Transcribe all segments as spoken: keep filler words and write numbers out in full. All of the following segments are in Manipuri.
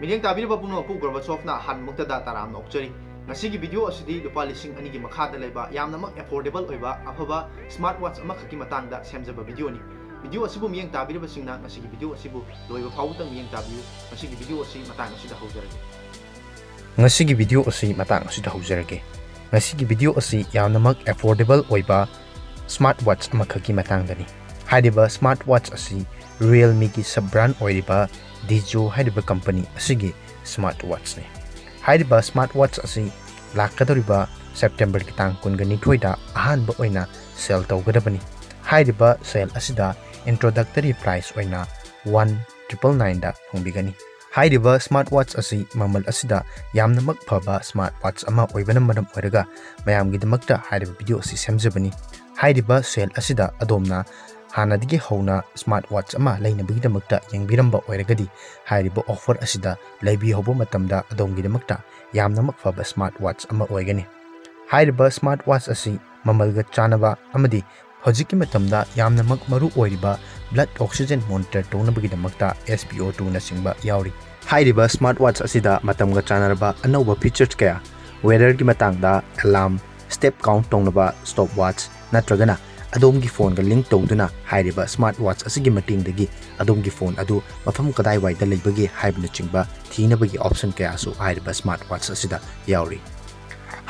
ꯃꯤꯠꯌꯦꯡ ꯇꯥꯕꯤꯔꯤꯕ ꯄꯨꯝꯅꯃꯛꯄꯨ ꯒꯣꯔꯕꯥꯆꯣꯐꯅ ꯑꯍꯥꯟꯕꯃꯛꯇꯗ ꯇꯔꯥꯝꯅ ꯑꯣꯛꯆꯔꯤ꯫ ꯉꯁꯤꯒꯤ ꯚꯤꯗꯤꯑꯣ ꯑꯁꯤꯗꯤ ꯂꯨꯄꯥ ꯂꯤꯁꯤꯡ ꯑꯅꯤꯒꯤ ꯃꯈꯥꯗ ꯂꯩꯕ ꯌꯥꯝꯅꯃꯛ affordable ꯑꯣꯏꯕ ꯑꯐꯕ smart watch ꯑꯃꯈꯛꯀꯤ ꯃꯇꯥꯡꯗ ꯁꯦꯝꯖꯕ ꯚꯤꯗꯤꯑꯣꯅꯤ꯫ ꯚꯤꯗꯤꯑꯣ ꯑꯁꯤꯕꯨ ꯃꯤꯠꯌꯦꯡ ꯇꯥꯕꯤꯔꯤꯕꯁꯤꯡꯅ ꯉꯁꯤꯒꯤ ꯚꯤꯗꯤꯑꯣ ꯑꯁꯤꯕꯨ ꯂꯣꯏꯕ ꯐꯥꯎꯕꯇꯪ ꯃꯤꯠꯌꯦꯡ ꯇꯥꯕꯤꯌꯨ꯫ ꯉꯁꯤꯒꯤ ꯚꯤꯗꯤꯑꯣ ꯑꯁꯤ ꯃꯇꯥꯡ ꯑꯁꯤꯗ ꯍꯧꯖꯔꯒꯦ꯫ ꯉꯁꯤꯒꯤ ꯚꯤꯗꯤꯑꯣ ꯑꯁꯤ ꯃꯇꯥꯡ ꯑꯁꯤꯗ ꯍꯧꯖꯔꯒꯦ꯫ ꯉꯁꯤꯒꯤ ꯚꯤꯗꯤꯑꯣ ꯑꯁꯤ ꯌꯥꯝꯅꯃꯛ affordable ꯑꯣꯏꯕ smart watch ꯑꯃꯈꯛꯀꯤ ꯃꯇꯥꯡꯗꯅꯤ꯫ ꯍꯥꯏꯔꯤꯕ smart watch ꯑꯁꯤ Realmeꯒꯤ sub brand ꯑꯣꯏꯔꯤꯕ Dezou ꯍꯥꯏꯔꯤꯕ company ꯑꯁꯤꯒꯤ smart watchꯅꯤ꯫ ꯍꯥꯏꯔꯤꯕ smart watch ꯑꯁꯤ ꯂꯥꯛꯀꯗꯧꯔꯤꯕ Septemberꯒꯤ ꯇꯥꯡ ꯀꯨꯟꯒ ꯅꯤꯊꯣꯏꯗ ꯑꯍꯥꯟꯕ ꯑꯣꯏꯅ sale ꯇꯧꯒꯗꯕꯅꯤ꯫ ꯍꯥꯏꯔꯤꯕ sale ꯑꯁꯤꯗ introductory price ꯑꯣꯏꯅ one triple nineꯗ ꯐꯪꯕꯤꯒꯅꯤ꯫ ꯍꯥꯏꯔꯤꯕ smart watch ꯑꯁꯤ ꯃꯃꯜ ꯑꯁꯤꯗ ꯌꯥꯝꯅꯃꯛ ꯐꯕ smart watch ꯑꯃ ꯑꯣꯏꯕꯅ ꯃꯔꯝ ꯑꯣꯏꯔꯒ ꯃꯌꯥꯝꯒꯤꯗꯃꯛꯇ ꯍꯥꯏꯔꯤꯕ ꯚꯤꯗꯤꯑꯣ ꯑꯁꯤ ꯁꯦꯝꯖꯕꯅꯤ꯫ ꯍꯥꯏꯔꯤꯕ sale ꯑꯁꯤꯗ ꯑꯗꯣꯝꯅ ꯍꯥꯟꯅꯗꯒꯤ ꯍꯧꯅ smart watch ꯑꯃ ꯂꯩꯅꯕꯒꯤꯗꯃꯛꯇ ꯌꯦꯡꯕꯤꯔꯝꯕ ꯑꯣꯏꯔꯒꯗꯤ ꯍꯥꯏꯔꯤꯕ offer ꯑꯁꯤꯗ ꯂꯩꯕꯤꯍꯧꯕ ꯃꯇꯝꯗ ꯑꯗꯣꯝꯒꯤꯗꯃꯛꯇ ꯌꯥꯝꯅꯃꯛ ꯐꯕ smart watch ꯑꯃ ꯑꯣꯏꯒꯅꯤ꯫ ꯍꯥꯏꯔꯤꯕ smart watch ꯑꯁꯤ ꯃꯃꯜꯒ ꯆꯥꯟꯅꯕ ꯑꯃꯗꯤ ꯍꯧꯖꯤꯛꯀꯤ ꯃꯇꯝꯗ ꯌꯥꯝꯅꯃꯛ ꯃꯔꯨ ꯑꯣꯏꯔꯤꯕ blood oxygen monitor ꯇꯧꯅꯕꯒꯤꯗꯃꯛꯇ S P O twoꯅꯆꯤꯡꯕ ꯌꯥꯎꯔꯤ꯫ ꯍꯥꯏꯔꯤꯕ smart watch ꯑꯁꯤꯗ ꯃꯇꯝꯒ ꯆꯥꯟꯅꯔꯕ ꯑꯅꯧꯕ features ꯀꯌꯥ, weatherꯒꯤ ꯃꯇꯥꯡꯗ alarm, step count ꯇꯧꯅꯕ stopwatch ꯅꯠꯇ꯭ꯔꯒꯅ ꯑꯗꯣꯝꯒꯤ phoneꯒ link ꯇꯧꯗꯨꯅ ꯍꯥꯏꯔꯤꯕ smart watch ꯑꯁꯤꯒꯤ ꯃꯇꯦꯡꯗꯒꯤ ꯑꯗꯣꯝꯒꯤ phone ꯑꯗꯨ ꯃꯐꯝ ꯀꯗꯥꯏꯋꯥꯏꯗ ꯂꯩꯕꯒꯦ ꯍꯥꯏꯕꯅꯆꯤꯡꯕ ꯊꯤꯅꯕꯒꯤ option ꯀꯌꯥꯁꯨ ꯍꯥꯏꯔꯤꯕ smart watch ꯑꯁꯤꯗ ꯌꯥꯎꯔꯤ꯫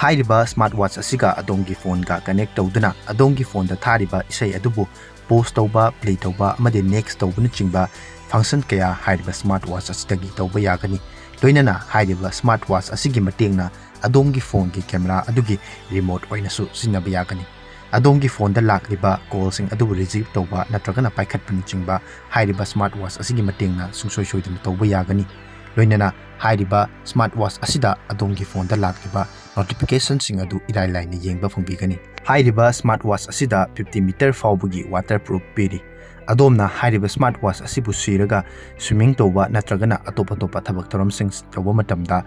ꯍꯥꯏꯔꯤꯕ smart watch ꯑꯁꯤꯒ ꯑꯗꯣꯝꯒꯤ phoneꯒ connect ꯇꯧꯗꯨꯅ ꯑꯗꯣꯝꯒꯤ phoneꯗ ꯊꯥꯔꯤꯕ ꯏꯁꯩ ꯑꯗꯨꯕꯨ pause ꯇꯧꯕ, play ꯇꯧꯕ ꯑꯃꯗꯤ next ꯇꯧꯕꯅꯆꯤꯡꯕ function ꯀꯌꯥ ꯍꯥꯏꯔꯤꯕ smart watch ꯑꯁꯤꯗꯒꯤ ꯇꯧꯕ ꯌꯥꯒꯅꯤ꯫ ꯂꯣꯏꯅꯅ ꯍꯥꯏꯔꯤꯕ smart watch ꯑꯁꯤꯒꯤ ꯃꯇꯦꯡꯅ ꯑꯗꯣꯝꯒꯤ phoneꯒꯤ camera ꯑꯗꯨꯒꯤ remote ꯑꯣꯏꯅꯁꯨ ꯁꯤꯖꯤꯟꯅꯕ ꯌꯥꯒꯅꯤ꯫ ꯑꯗꯣꯝꯒꯤ phoneꯗ ꯂꯥꯛꯂꯤꯕ callꯁꯤꯡ ꯑꯗꯨꯕꯨ receive ꯇꯧꯕ ꯅꯠꯇ꯭ꯔꯒꯅ ꯄꯥꯏꯈꯠꯄꯅꯆꯤꯡꯕ ꯍꯥꯏꯔꯤꯕ smart watch ꯑꯁꯤꯒꯤ ꯃꯇꯦꯡꯅ ꯁꯨꯡꯁꯣꯏ ꯁꯣꯏꯗꯅ ꯇꯧꯕ ꯌꯥꯒꯅꯤ꯫ ꯂꯣꯏꯅꯅ ꯍꯥꯏꯔꯤꯕ smart watch ꯑꯁꯤꯗ ꯑꯗꯣꯝꯒꯤ phoneꯗ ꯂꯥꯛꯂꯤꯕ notificationꯁꯤꯡ ꯑꯗꯨ ꯏꯔꯥꯏ ꯂꯥꯏꯅ ꯌꯦꯡꯕ ꯐꯪꯕꯤꯒꯅꯤ꯫ ꯍꯥꯏꯔꯤꯕ smart watch ꯑꯁꯤꯗ fifty meter ꯐꯥꯎꯕꯒꯤ waterproof ꯄꯤꯔꯤ꯫ ꯑꯗꯣꯝꯅ ꯍꯥꯏꯔꯤꯕ ꯁ꯭ꯃꯥꯔꯠ ꯋꯥꯆ ꯑꯁꯤꯕꯨ ꯁꯤꯔꯒ ꯁ꯭ꯋꯤꯃꯤꯡ ꯇꯧꯕ ꯅꯠꯇ꯭ꯔꯒꯅ ꯑꯇꯣꯞ ꯑꯇꯣꯞꯄ ꯊꯕꯛ ꯊꯧꯔꯝꯁꯤꯡ ꯇꯧꯕ ꯃꯇꯝꯗ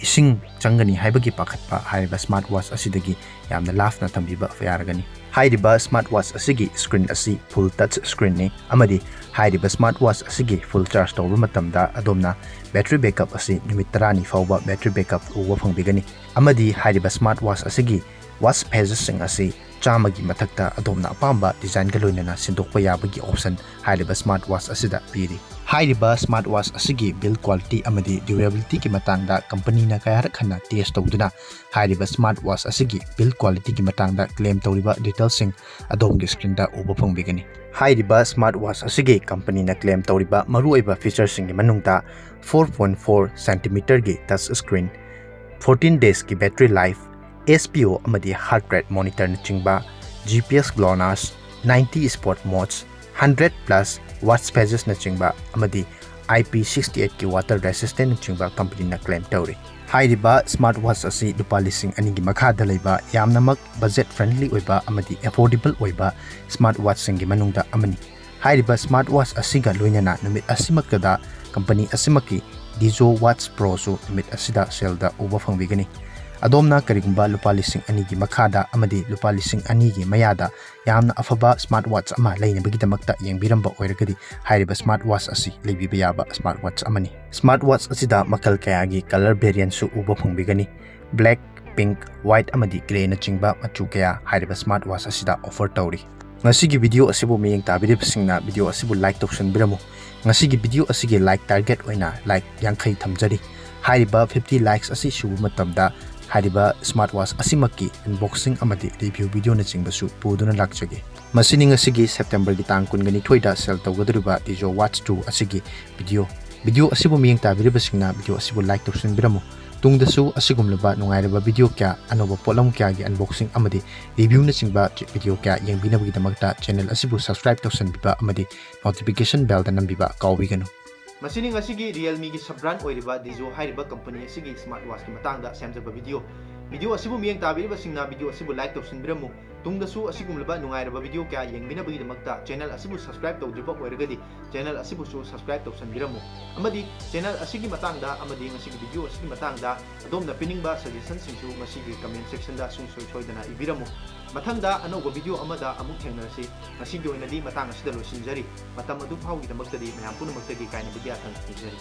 ꯏꯁꯤꯡ ꯆꯪꯒꯅꯤ ꯍꯥꯏꯕꯒꯤ ꯄꯥꯈꯠꯄ ꯍꯥꯏꯔꯤꯕ ꯁ꯭ꯃꯥꯔꯠ ꯋꯥꯆ ꯑꯁꯤꯗꯒꯤ ꯌꯥꯝꯅ ꯂꯥꯞꯅ ꯊꯝꯕꯤꯕ ꯌꯥꯔꯒꯅꯤ꯫ ꯍꯥꯏꯔꯤꯕ ꯁ꯭ꯃꯥꯔꯠ ꯋꯥꯆ ꯑꯁꯤꯒꯤ ꯁ꯭ꯀ꯭ꯔꯤꯟ ꯑꯁꯤ ꯐꯨꯜ ꯇꯆ ꯁ꯭ꯀ꯭ꯔꯤꯟꯅꯤ ꯑꯃꯗꯤ ꯍꯥꯏꯔꯤꯕ ꯁ꯭ꯃꯥꯔꯠ ꯋꯥꯆ ꯑꯁꯤꯒꯤ ꯐꯨꯜ ꯆꯥꯔꯖ ꯇꯧꯕ ꯃꯇꯝꯗ ꯑꯗꯣꯝꯅ ꯕꯦꯇ꯭ꯔꯤ ꯕꯦꯛꯑꯞ ꯑꯁꯤ ꯅꯨꯃꯤꯠ ꯇꯔꯥꯅꯤ ꯐꯥꯎꯕ ꯕꯦꯇ꯭ꯔꯤ ꯕꯦꯛꯑꯞ ꯎꯕ ꯐꯪꯕꯤꯒꯅꯤ꯫ ꯑꯃꯗꯤ ꯍꯥꯏꯔꯤꯕ ꯁ꯭ꯃꯥꯔꯠ ꯋꯥꯆ ꯑꯁꯤꯒꯤ ꯋꯥꯆ ꯐꯦꯖꯦꯁꯁꯤꯡ ꯑꯁꯤ ꯆꯥꯝꯃꯒꯤ ꯃꯊꯛꯇ ꯑꯗꯣꯝꯅ ꯑꯄꯥꯝꯕ ꯗꯤꯖꯥꯏꯟꯒ ꯂꯣꯏꯅꯅ ꯁꯤꯟꯗꯣꯛꯄ ꯌꯥꯕꯒꯤ ꯑꯣꯞꯁꯟ ꯍꯥꯏꯔꯤꯕ ꯁ꯭ꯃꯥꯔꯠ ꯋꯥꯆ ꯑꯁꯤꯗ ꯄꯤꯔꯤ꯫ ꯍꯥꯏꯔꯤꯕ ꯁ꯭ꯃꯥꯔꯠ ꯋꯥꯆ ꯑꯁꯤꯒꯤ ꯕꯤꯜ ꯀ꯭ꯋꯥꯂꯤꯇꯤ ꯑꯃꯗꯤ ꯗ꯭ꯌꯨꯔꯦꯕꯤꯂꯤꯇꯤꯒꯤ ꯃꯇꯥꯡꯗ ꯀꯝꯄꯅꯤꯅ ꯀꯌꯥꯔꯛ ꯍꯟꯅ ꯇꯦꯁ ꯇꯧꯗꯨꯅ ꯍꯥꯏꯔꯤꯕ ꯁ꯭ꯃꯥꯔꯠ ꯋꯥꯆ ꯑꯁꯤꯒꯤ ꯕꯤꯜ ꯀ꯭ꯋꯥꯂꯤꯇꯤꯒꯤ ꯃꯇꯥꯡꯗ ꯀ꯭ꯂꯦꯝ ꯇꯧꯔꯤꯕ ꯗꯤꯇꯦꯜꯁꯤꯡ ꯑꯗꯣꯝꯒꯤ ꯁ꯭ꯀ꯭ꯔꯤꯟꯗ ꯎꯕ ꯐꯪꯕꯤꯒꯅꯤ꯫ ꯍꯥꯏꯔꯤꯕ ꯁ꯭ꯃꯥꯔꯠ ꯋꯥꯆ ꯑꯁꯤꯒꯤ ꯀꯝꯄꯅꯤꯅ ꯀ꯭ꯂꯦꯝ ꯇꯧꯔꯤꯕ ꯃꯔꯨꯑꯣꯏꯕ ꯐꯤꯆꯔꯁꯤꯡꯒꯤ ꯃꯅꯨꯡꯗ four point four centimeterꯒꯤ ꯇꯆ ꯁ꯭ꯀ꯭ꯔꯤꯟ, fourteen daysꯀꯤ battery life, S P O ꯑꯃꯗꯤ ꯍꯥꯔꯠ ꯔꯦꯠ ꯃꯣꯅꯤꯇꯔꯅꯆꯤꯡꯕ, G P S GLONASS, ninety sport modes, hundred plus watt phases ꯅꯆꯤꯡꯕ ꯑꯃꯗꯤ I P sixty eight ꯀꯤ water resistant ꯅꯆꯤꯡꯕ ꯀꯝꯄꯅꯤꯅ ꯀ꯭ꯂꯦꯝ ꯇꯧꯔꯤ꯫ ꯍꯥꯏꯔꯤꯕ ꯁ꯭ꯃꯥꯔꯠ ꯋꯥꯆ ꯑꯁꯤ ꯂꯨꯄꯥ ꯂꯤꯁꯤꯡ ꯑꯅꯤꯒꯤ ꯃꯈꯥꯗ ꯂꯩꯕ ꯌꯥꯝꯅꯃꯛ ꯕꯖꯦꯠ ꯐ꯭ꯔꯦꯟꯗꯂꯤ ꯑꯣꯏꯕ ꯑꯃꯗꯤ ꯑꯦꯐꯣꯔꯗꯦꯕꯜ ꯑꯣꯏꯕ ꯁ꯭ꯃꯥꯔꯠ ꯋꯥꯆꯁꯤꯡꯒꯤ ꯃꯅꯨꯡꯗ ꯑꯃꯅꯤ꯫ ꯍꯥꯏꯔꯤꯕ ꯁ꯭ꯃꯥꯔꯠ ꯋꯥꯆ ꯑꯁꯤꯒ ꯂꯣꯏꯅꯅ ꯅꯨꯃꯤꯠ ꯑꯁꯤꯃꯛꯇꯗ ꯀꯝꯄꯅꯤ ꯑꯁꯤꯃꯛꯀꯤ ꯗꯤꯖꯣ ꯋꯥꯆ ꯄ꯭ꯔꯣꯁꯨ ꯅꯨꯃꯤꯠ ꯑꯁꯤꯗ ꯁꯦꯜꯗ ꯎꯕ ꯐꯪꯕꯤꯒꯅꯤ꯫ ꯑꯗꯣꯝꯅ ꯀꯔꯤꯒꯨꯝꯕ ꯂꯨꯄꯥ ꯂꯤꯁꯤꯡ ꯑꯅꯤꯒꯤ ꯃꯈꯥꯗ ꯑꯃꯗꯤ ꯂꯨꯄꯥ ꯂꯤꯁꯤꯡ ꯑꯅꯤꯒꯤ ꯃꯌꯥꯗ ꯌꯥꯝꯅ ꯑꯐꯕ ꯁ꯭ꯃꯥꯔꯠ ꯋꯥꯆ ꯑꯃ ꯂꯩꯅꯕꯒꯤꯗꯃꯛꯇ ꯌꯦꯡꯕꯤꯔꯝꯕ ꯑꯣꯏꯔꯒꯗꯤ ꯍꯥꯏꯔꯤꯕ ꯁ꯭ꯃꯥꯔꯠ ꯋꯥꯆ ꯑꯁꯤ ꯂꯩꯕꯤꯕ ꯌꯥꯕ ꯁ꯭ꯃꯥꯔꯠ ꯋꯥꯆ ꯑꯃꯅꯤ꯫ ꯁ꯭ꯃꯥꯔꯠ ꯋꯥꯆ ꯑꯁꯤꯗ ꯃꯈꯜ ꯀꯌꯥꯒꯤ ꯀꯂꯔ ꯚꯦꯔꯤꯌꯦꯟꯁꯨ ꯎꯕ ꯐꯪꯕꯤꯒꯅꯤ꯫ ꯕ꯭ꯂꯦꯛ, ꯄꯤꯡꯛ, ꯋꯥꯏꯠ ꯑꯃꯗꯤ ꯒ꯭ꯔꯦꯅꯆꯤꯡꯕ ꯃꯆꯨ ꯀꯌꯥ ꯍꯥꯏꯔꯤꯕ ꯁ꯭ꯃꯥꯔꯠ ꯋꯥꯆ ꯑꯁꯤꯗ ꯑꯣꯐꯔ ꯇꯧꯔꯤ꯫ ꯉꯁꯤꯒꯤ ꯚꯤꯗꯤꯑꯣ ꯑꯁꯤꯕꯨ ꯃꯤꯠꯌꯦꯡ ꯇꯥꯕꯤꯔꯤꯕꯁꯤꯡꯅ ꯚꯤꯗꯤꯑꯣ ꯑꯁꯤꯕꯨ ꯂꯥꯏꯛ ꯇꯧꯁꯟꯕꯤꯔꯝꯃꯨ꯫ ꯉꯁꯤꯒꯤ ꯚꯤꯗꯤꯑꯣ ꯑꯁꯤꯒꯤ ꯂꯥꯏꯛ ꯇꯥꯔꯒꯦꯠ ꯑꯣꯏꯅ ꯂꯥꯏꯛ ꯌꯥꯡꯈꯩ ꯊꯝꯖꯔꯤ꯫ ꯍꯥꯏꯔꯤꯕ fifty likes ꯑꯁꯤ ꯁꯨꯕ ꯃꯇꯝꯗ ꯍꯥꯏꯔꯤꯕ ꯁ꯭ꯃꯥꯔꯠ ꯋꯥꯆ ꯑꯁꯤꯃꯛꯀꯤ ꯑꯟꯕꯣꯛꯁꯤꯡ ꯑꯃꯗꯤ ꯔꯤꯚ꯭ꯌꯨ ꯚꯤꯗꯤꯑꯣꯅꯆꯤꯡꯕꯁꯨ ꯄꯨꯗꯨꯅ ꯂꯥꯛꯆꯒꯦ꯫ ꯃꯁꯤꯅꯤ ꯉꯁꯤꯒꯤ ꯁꯦꯞꯇꯦꯝꯕꯔꯒꯤ ꯇꯥꯡ ꯀꯨꯟꯒ ꯅꯤꯊꯣꯏꯗ ꯁꯦꯜ ꯇꯧꯒꯗꯧꯔꯤꯕ ꯗꯤꯖꯣ ꯋꯥꯆ ꯇꯨ ꯑꯁꯤꯒꯤ ꯚꯤꯗꯤꯑꯣ꯫ ꯚꯤꯗꯤꯑꯣ ꯑꯁꯤꯕꯨ ꯃꯤꯠꯌꯦꯡ ꯇꯥꯕꯤꯔꯤꯕꯁꯤꯡꯅ ꯚꯤꯗꯤꯑꯣ ꯑꯁꯤꯕꯨ ꯂꯥꯏꯛ ꯇꯧꯁꯤꯟꯕꯤꯔꯝꯃꯨ꯫ ꯇꯨꯡꯗꯁꯨ ꯑꯁꯤꯒꯨꯝꯂꯕ ꯅꯨꯡꯉꯥꯏꯔꯕ ꯚꯤꯗꯤꯑꯣ ꯀꯌꯥ, ꯑꯅꯧꯕ ꯄꯣꯠꯂꯝ ꯀꯌꯥꯒꯤ ꯑꯟꯕꯣꯛꯁꯤꯡ ꯑꯃꯗꯤ ꯔꯤꯚ꯭ꯌꯨꯅꯆꯤꯡꯕ ꯚꯤꯗꯤꯑꯣ ꯀꯌꯥ ꯌꯦꯡꯕꯤꯅꯕꯒꯤꯗꯃꯛꯇ ꯆꯦꯅꯦꯜ ꯑꯁꯤꯕꯨ ꯁꯕꯁꯀ꯭ꯔꯥꯏꯕ ꯇꯧꯁꯤꯟꯕꯤꯕ ꯑꯃꯗꯤ ꯅꯣꯇꯤꯐꯤꯀꯦꯁꯟ ꯕꯦꯜꯗ ꯅꯝꯕꯤꯕ ꯀꯥꯎꯕꯤꯒꯅꯨ꯫ ꯃꯁꯤꯅꯤ ꯉꯁꯤꯒꯤ Realmeꯒꯤ ꯁꯕ ꯕ꯭ꯔꯥꯟꯗ ꯑꯣꯏꯔꯤꯕ ꯗꯤꯖꯣ ꯍꯥꯏꯔꯤꯕ ꯀꯝꯄꯅꯤ ꯑꯁꯤꯒꯤ ꯁ꯭ꯃꯥꯔꯠ ꯋꯥꯆꯀꯤ ꯃꯇꯥꯡꯗ ꯁꯦꯝꯖꯕ ꯚꯤꯗꯤꯑꯣ꯫ Video ꯑꯁꯤꯕꯨ ꯃꯤꯠꯌꯦꯡ ꯇꯥꯕꯤꯔꯤꯕꯁꯤꯡꯅ video ꯑꯁꯤꯕꯨ like ꯇꯧꯁꯤꯟꯕꯤꯔꯝꯃꯨ꯫ ꯇꯨꯡꯗꯁꯨ ꯑꯁꯤꯒꯨꯝꯂꯕ ꯅꯨꯡꯉꯥꯏꯔꯕ video ꯀꯌꯥ ꯌꯦꯡꯕꯤꯅꯕꯒꯤꯗꯃꯛꯇ channel ꯑꯁꯤꯕꯨ subscribe ꯇꯧꯗ꯭ꯔꯤꯕ ꯑꯣꯏꯔꯒꯗꯤ channel ꯑꯁꯤꯕꯨꯁꯨ subscribe ꯇꯧꯁꯤꯟꯕꯤꯔꯝꯃꯨ꯫ ꯑꯃꯗꯤ channel ꯑꯁꯤꯒꯤ ꯃꯇꯥꯡꯗ ꯑꯃꯗꯤ ꯃꯁꯤꯒꯤ video ꯑꯁꯤꯒꯤ ꯃꯇꯥꯡꯗ ꯑꯗꯣꯝꯅ ꯄꯤꯅꯤꯡꯕ suggestionꯁꯤꯡꯁꯨ ꯃꯁꯤꯒꯤ comment sectionꯗ ꯁꯨꯡꯁꯣꯏ ꯁꯣꯏꯗꯅ ꯏꯕꯤꯔꯝꯃꯨ꯫ ꯃꯊꯪꯗ ꯑꯅꯧꯕ video ꯑꯃꯗ ꯑꯃꯨꯛ ꯊꯦꯡꯅꯔꯁꯤ꯫ ꯉꯁꯤꯒꯤ ꯑꯣꯏꯅꯗꯤ ꯃꯇꯥꯡ ꯑꯁꯤꯗ ꯂꯣꯏꯁꯤꯟꯖꯔꯤ꯫ ꯃꯇꯝ ꯑꯗꯨ ꯐꯥꯎꯒꯤꯗꯃꯛꯇꯗꯤ ꯃꯌꯥꯝ ꯄꯨꯝꯅꯃꯛꯇꯒꯤ ꯀꯥꯏꯅꯕꯒꯤ ꯌꯥꯊꯪ ꯅꯤꯖꯔꯤ꯫